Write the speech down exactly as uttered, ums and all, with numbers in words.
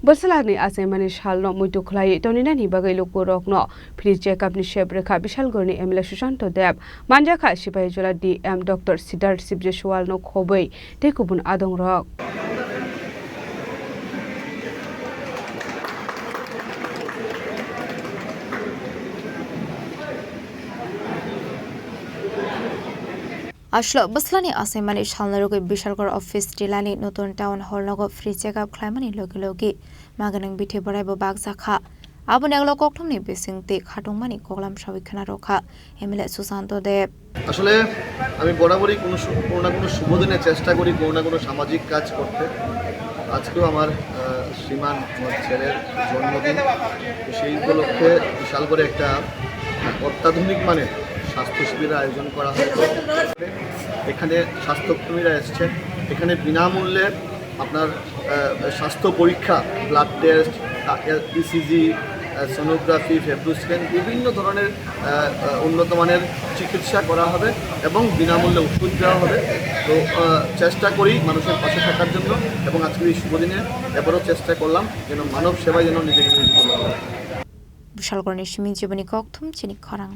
Bwswlani achaimani salno muitu khwlaiwi toninani bagwi lukurokno free check-up ni sep rwkha Bishalgarhni M L A Susanto Deb, manjakha Sipahijola D M Doctor Siddharth Sibjeswalno khobwi tei kubun adongrok. Aswk bwswlani achaimani salno rwgwi Bishalgarh office tilani Nutun Town Hall nogo free check-up khlaimani logi logi maganang bithi boraibo bakjakha. Aboni ulo kokthumni bisingtwi khatungmani koklam sawi khna rwkha M L A Susanto Deb. আসলে আমি বরাবরই কোনো সু-, কোনো না কোনো শুভ দিনে চেষ্টা করি কোনো না কোনো সামাজিক কাজ করতে। আজকেও আমার, আহ, শ্রীমান, আমার ছেলের জন্মদিন। তো সেই উপলক্ষে বিশাল করে একটা অত্যাধুনিক মানের স্বাস্থ্য শিবিরের আয়োজন করা হয়েছে। এখানে স্বাস্থ্যকর্মীরা এসছেন, এখানে বিনামূল্যে আপনার, আহ, স্বাস্থ্য পরীক্ষা, ব্লাড টেস্ট, তা-, ইসিজি, আহ, সোনোগ্রাফি, ফেব্রোস্ক্যান, বিভিন্ন ধরনের, আহ, আহ, উন্নত মানের চিকিৎসা করা হবে এবং বিনামূল্যে ওষুধ দেওয়া হবে। তো, আহ, চেষ্টা করি মানুষের পাশে থাকার জন্য এবং আজকের এই শুভ দিনে এবারও চেষ্টা করলাম যেন মানব সেবায় যেন নিজেকে নিয়োজিত করা যায়। Bishalgarhni simi jiboni kokthum chini khorang.